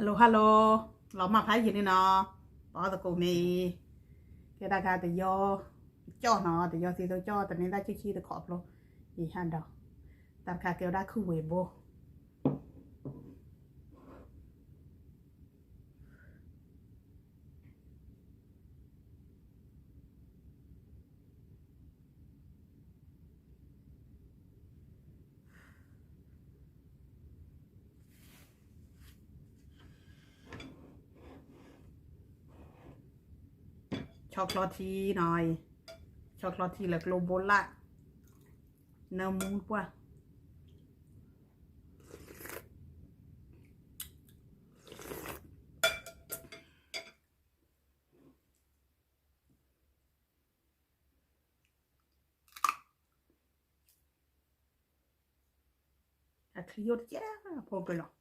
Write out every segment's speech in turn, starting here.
Hello hello, လီၤမၢ်ဖးယံာ်န့ၣ်နီၤ, ပှၤသကိးမ့ၢ်အံၤ, ကဲဒၣ်ကါတယီကၠီၣ်နီၤ, တယီသံသိကၠီၣ် တန့ၢ်သၣ်ဆံၣ်ဆံၣ်တခီဖျိ, ယဟးဒီး, တၢ်တခါကဲဝဲဒၣ်ခုၣ်ဝ့ၤဘိ ဆီချီထံနီၤ, ဆီချီထံလၢကျိဘိလၣ်, နၢမူပှၢ် အချံအိၣ်တကဲဖိပလီၤ.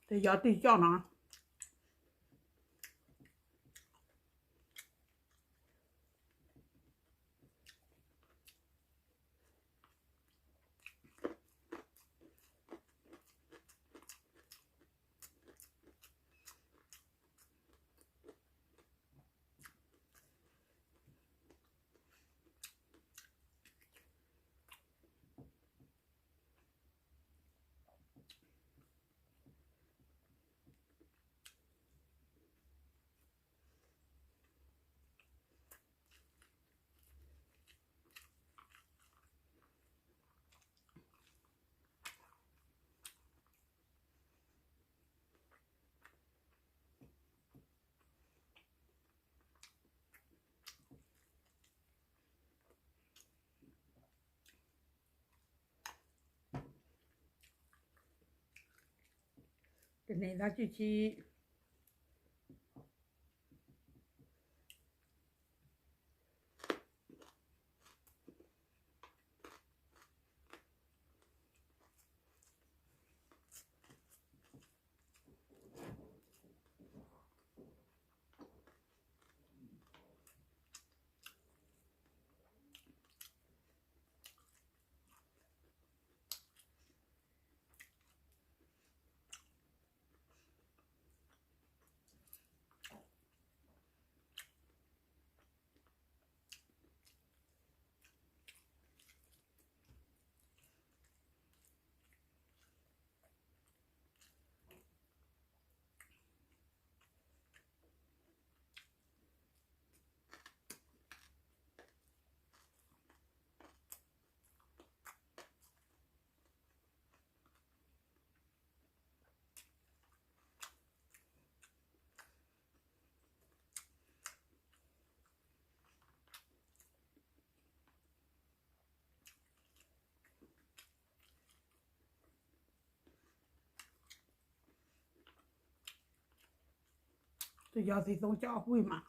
တယီတံၢ်ကၠီၣ်နီၤ. တန့ၢ်သၣ်ဆံၣ်ဆံၣ်. တယီသံသိကၠီၣ်ဝံၣ်မး,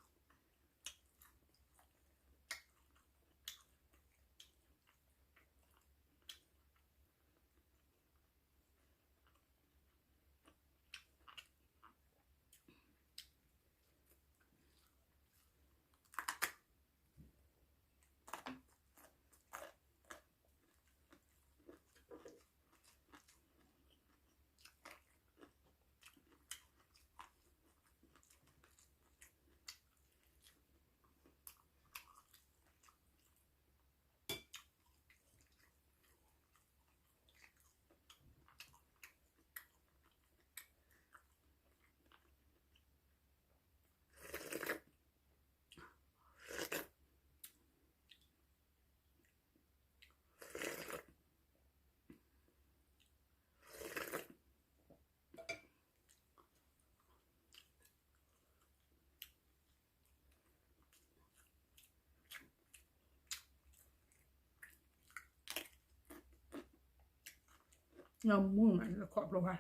နၢမူမး နခီဖျိခါ,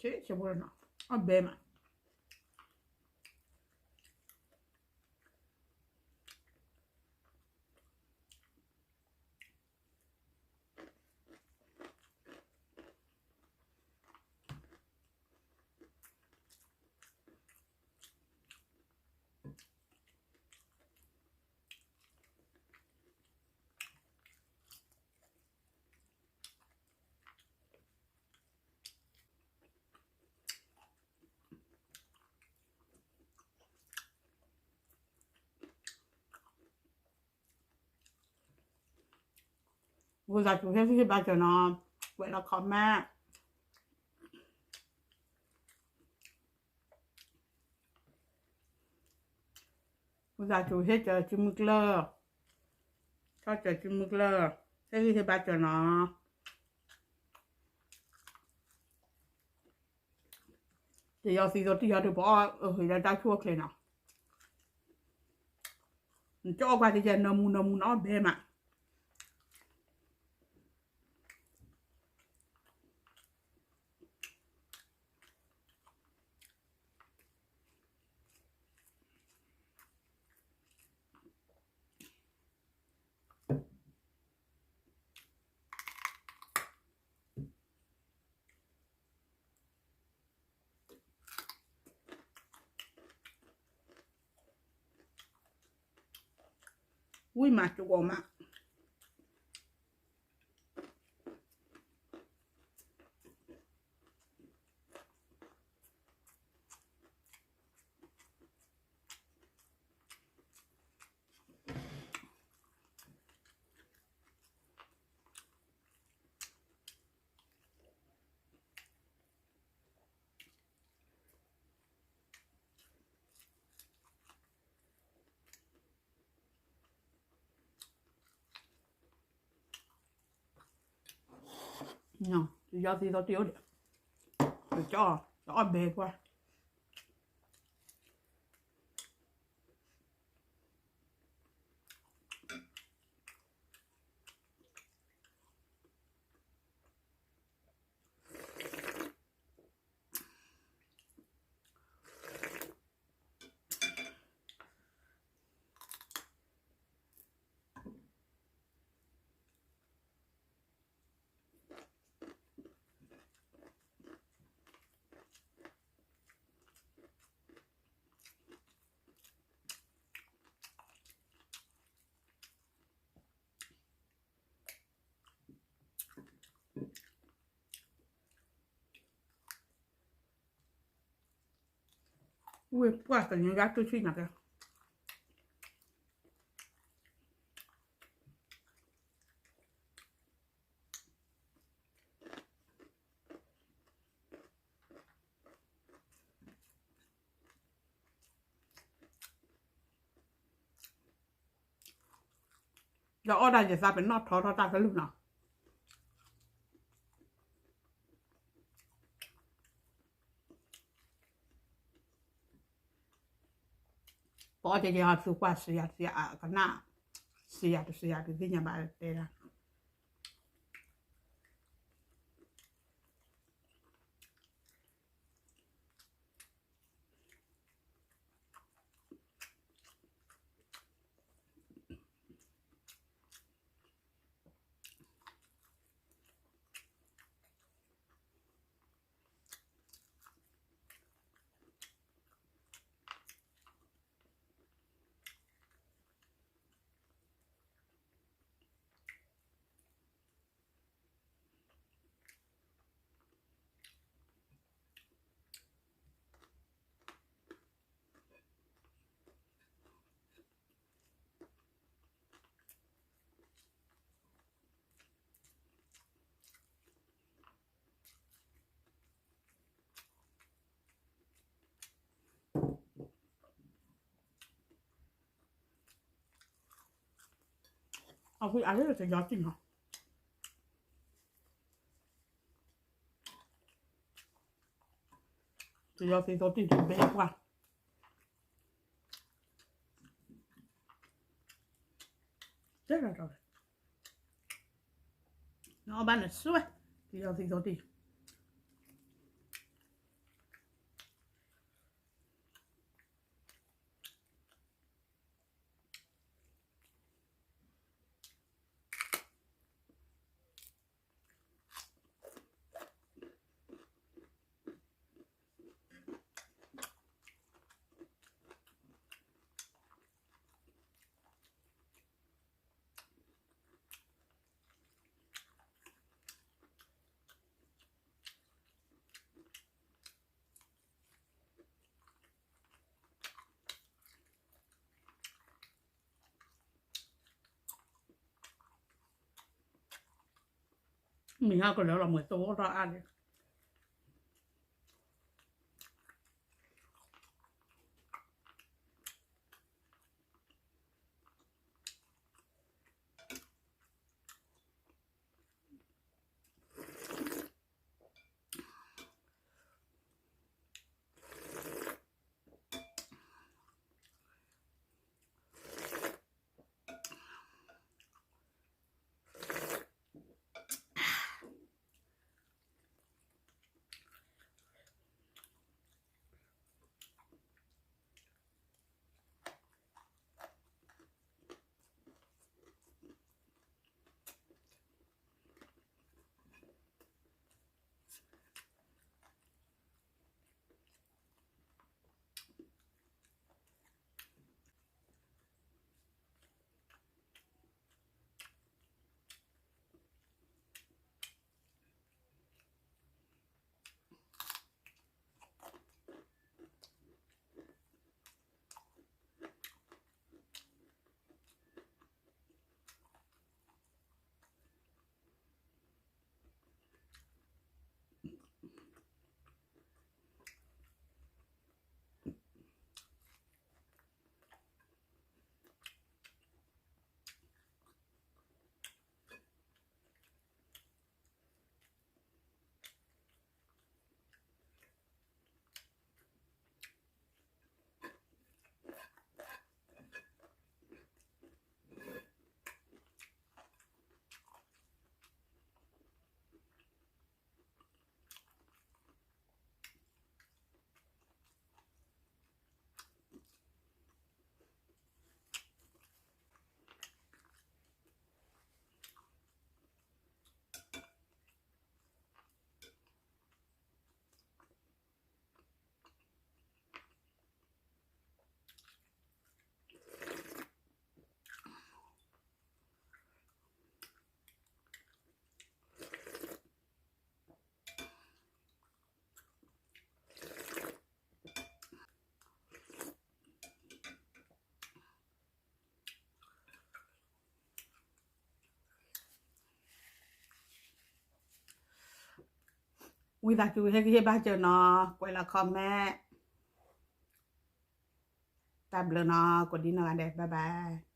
ဆ့ဆ့ဖိလီၤနီၤ, အဘဲမး. ဝံသးစူၤဟ့ၣ်ဂံၢ်ဟ့ၣ်ဘါစၢၤနီၤ, ကွဲးလီၤ comment, ဝံသးစူၤဟ့ၣ်စၢၤစုမုၢ်ကျၢၢ်, ဆီၣ်စၢၤစုမုၢ်ကျၢၢ်, ဟ့ၣ်ဂံၢ်ဟ့ၣ်ဘါစၢၤနီၤ. တယီၤသံသိတံၢ်ယီၤဒုး ပအီၣ်အဂ့ၤဒီးတၢ်ဆူၣ်အိၣ်ချ့နီၤ, နကအီၣ်ကွၢ်တယဲၢ် နၢမူနၢမူနအီၣ်ဘဲမး. ဝံၣ်မးကဝီၤမး. တယီၤသံသိတံၢ်အိၣ်ဒီး, တအီၣ်ဘဲကွၢ်. ဝံၢ်ပှၢ်ကညီဂၤတူၢ်ဆံၣ်နၤကဲ, ဒီးအီၣ်ဒၣ်ယသးပ့ၤနီၣ်ထီထီၣ်တၢ်ကလုၢ်နီၤ. ပအီၣ်ကဲကဲဟီသူကွၢ်စံယၤတစံယၤအကနၣ်, စံယၤတစံယၤတသ့ၣ်ညါဘၣ်တဲဒၣ်. အဃိအလၢတယီၤတံၢ်နီၤ, တယီၤသံသိတံၢ်တဘဲကွၢ်, တဲလီၤ, နအီၣ်ဘၣ်နစွဲ, တယီၤသံသိတံၢ်. အဃိ မ့ၢ်ဟဲကလၢာ်လီၤ မ့ၢ်သဝီထီၣ်အါဒံး. ဝံသးစူၤ ဟဲကဟ့ၣ်ဘၣ်စၢၤနီၤ, ကွဲးလီၤ comment, တၢ်ဘျုးနီၤ, ကိးဒံနီၢ်ဂၤဒဲး, bye bye.